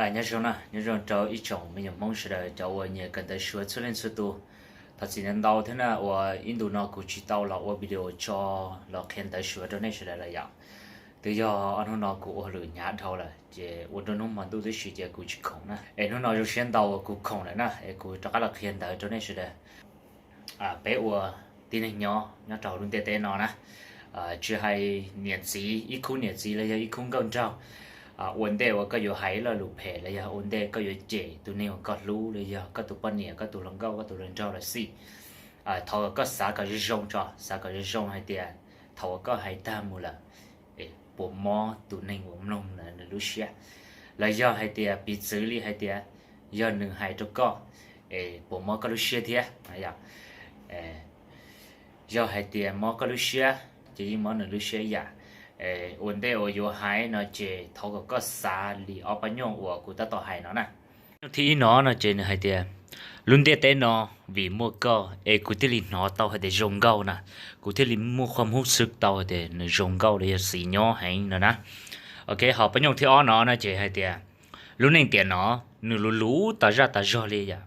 Nyob zoo na, nyob zoo rau ib tsoom me nyuam Hmoob sawv daws cov uas nyiam kawm ntawv Suav txhua leej txhua tus. Thov txim ntau thiab na uas ib ntu no kuv tsis tau los ua video tso los qhia ntawv Suav rau nej sawv daws lawm yom. Twb yog ob hnub no kuv ua hauj lwm hnyav dhau lawm ces ua nruab hnub hmo ntuj tib si ces kuv tsis khoom na. Es hnub no zoo siab ntau uas kuv khoom lawm na es kuv rov qab los qhia ntawv rau nej sawv daws. Peb ua tib neeg nyob nyob rau hauv lub ntiaj teb no na, tsis hais niam txiv, ib khub niam txiv los yog ib khub nkauj nraug, ua ntej uas koj yuav hais ib lo lus phem los yog ua ntej koj yuav cem tus neeg uas koj hlub los yog koj tus poj niam, koj tus hluas nkauj, koj tus hluas nraug los xij, thov kom koj xav kom zoo zoo tso, xav kom zoo zoo hais tias thaum uas koj hais tag mus lawm, puas mob tus neeg uas mloog ntawd nws lub siab, los yog hais tias piv txwv li hais tias yog nws hais rau koj, es puas mob koj lub siab thiab. Yog hais tias mob koj lub siab ces yeej mob nws lub siab ib yam. Ua ntej uas yuav hais no ces thov kom koj xav li ob pab nyuj uas kuv tab tom hais no na. Nyuj thib ib no no ces nws hais tias, lub ntiaj teb no vim muaj koj es kuv thiaj li hnov tau hais tias zoo nkauj na, kuv thiaj li muaj qhov hmub xwb tau hais tias nws zoo nkauj los yog xis nyob heev no na. Ok, ho pab nyuj thib ob no no ces hais tias, lub neej tiam no nws luv luv tas zaj tas zog li yom.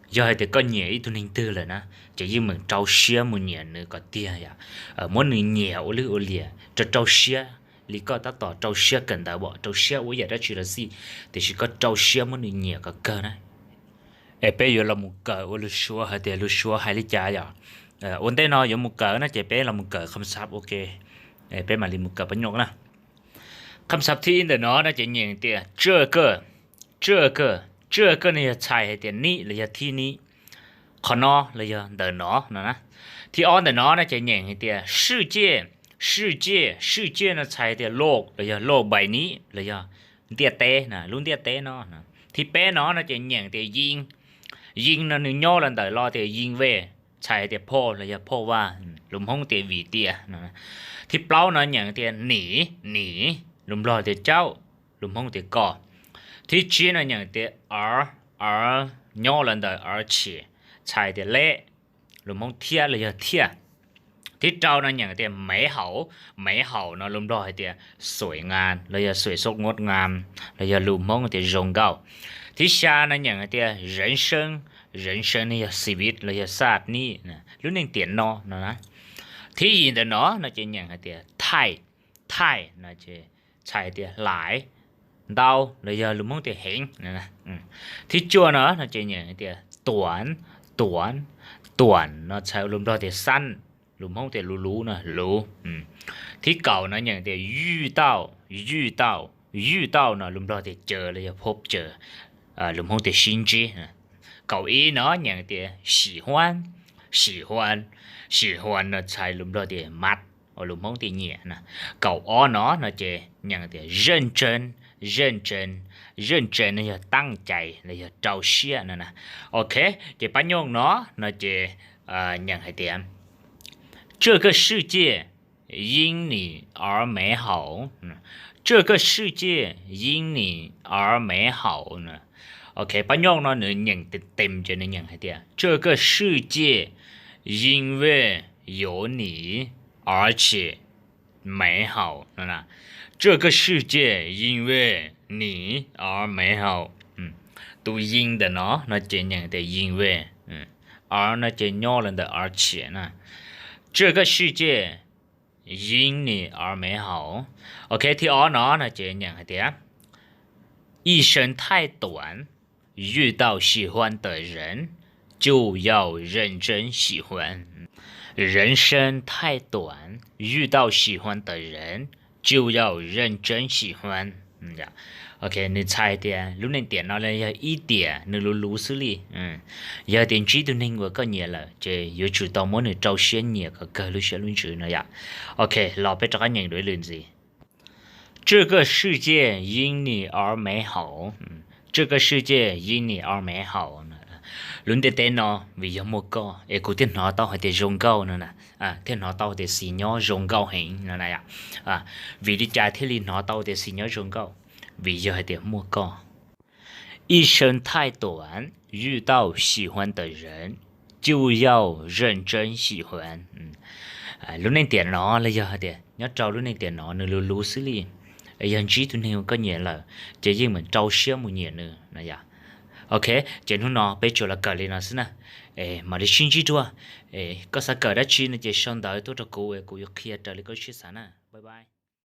Yog hais tias koj nyiam ib tug neeg twg lawm na, ces yeej meem rau siab mus nyiam nws kom tiag yom. Muab nws nyiam ua lwj ua liam rau rau siab li koj tab tom rau siab kawm ntawv, rau siab ua yam dab tsi los xij, tiam sis koj rau siab muab nws nyiam kom kawg na. Es peb yuav los mus kawm ua lus Suav hais tias lus Suav hais li cas yom. Ua ntej no yuav mus kawm no ces peb los mus kawm kham xav ua ke. Peb mam li mus kawm pab nyuj na. Kham xav thib ib ntawm no no ces nyeem tias 这个, 这个, 这个 no yog txhais hais tias nim los yog thib nim, qhov no los yog ntawm no no na. Thib ob ntawm no no ces nyeem hais tias 世界, 世界, 世界 no txhais hais tias loj los yog loj npaim nim los yog ntiaj teb na, lub ntiaj teb no. Thib peb no no ces nyeem tias yeej, yeej no nws nyob los ntawm lo tias yeej vej, txhais hais tias phauj los yog phauj vaj, lus Hmoob tias vim tias. Thib plaub no nyeem tias nim, nim, lus Nplog tias caub, lus Hmoob tias koj. Thib tsib no nyeem tias 而, 而, nyob los ntawm 而且, txhais tias leb, lus Hmoob thiab los yog thiaj. Thib rau no nyeem tias 美好, 美好 no lus Nplog hais tias สวยงาม los yog สวยสดงดงาม los yog lus Hmoob tias zoo nkauj. Thib xya no nyeem hais tias 人生, 人生 no yog ชีวิต los yog ชาตินี้, lub neej tiam no no na. Thib yim ntawm no no ces nyeem hais tias 太, 太 no ces txhais tias hlais, ntau los yog lus Hmoob tias heev. Thib cuaj no no ces nyeem hais tias 短, 短, 短 no txhais lus Nplog tias xab, lus Hmoob tias luv luv no luv. Thib kaum no nyeem tias 遇到, 遇到, 遇到 no lus Nplog tias caw los yog phob caw, lus Hmoob tias sib ntsib. Kaum ib no nyeem tias 喜欢, 喜欢, 喜欢 no txhais lus Nplog tias mad, lus Hmoob tias nyiam na. Kaum ob no no ces nyeem tias 认真, 认真, 认真 no yog ตั้งใจ los yog rau siab no na. Ok, ces pab nyuj no no ces nyeem hais tias 这个世界因你而美好, 这个世界因你而美好 no. Ok, pab nyuj no nws nyeem tes tes ces nws nyeem hais tias 这个世界因为有你而且 美好 no na. 这个世界因为你而美好. Tus 因 ntawm no no ces nyeem tias 因为, 而 no ces nyob los ntawm 而且 na. 这个世界因你而美好. Ok, thib ob no no ces nyeem hais tias 一生太短, 遇到喜欢的人，就要认真喜欢。人生太短，遇到喜欢的人，就要认真喜欢。Ok, nws txhais tias lub neej tiam no los yog ib tiam nws luv luv xwb li. Yog tias ntsib tus neeg uas koj nyiam lawm ces yuav tsum tau muab nws rau siab nyiam kom kawg lub siab lub ntsws no yom. Ok, los peb rov qab nyeem dua ib lwm ntxiv. 这个世界因你而美好, 这个世界因你而美好. Lub ntiaj teb no vim yog muaj koj es kuv thiaj hnov tau hais tias zoo nkauj no na, thiaj hnov tau hais tias xis nyob zoo nkauj heev no na. Vim li cas thiaj li hnov tau tias xis nyob zoo nkauj? Vim yog hais tias muaj koj. 一生太短，遇到喜欢的人，就要认真喜欢。Lub neej tiam no los yog hais tias nyob rau lub neej tiam no nws luv luv xwb li. Yog ntsib tus neeg uas koj nyiam lawm, ces yeej meem rau siab mus nyiam nws no yom. Ok, ces hnub no peb tsuas los kawm li no xwb na. Mam li sib ntsib dua. Koj xav kawm dab tsi no ces sau ntawv tuaj rau kuv, kuv yuav qhia raws li koj lub siab xav na. Bye bye.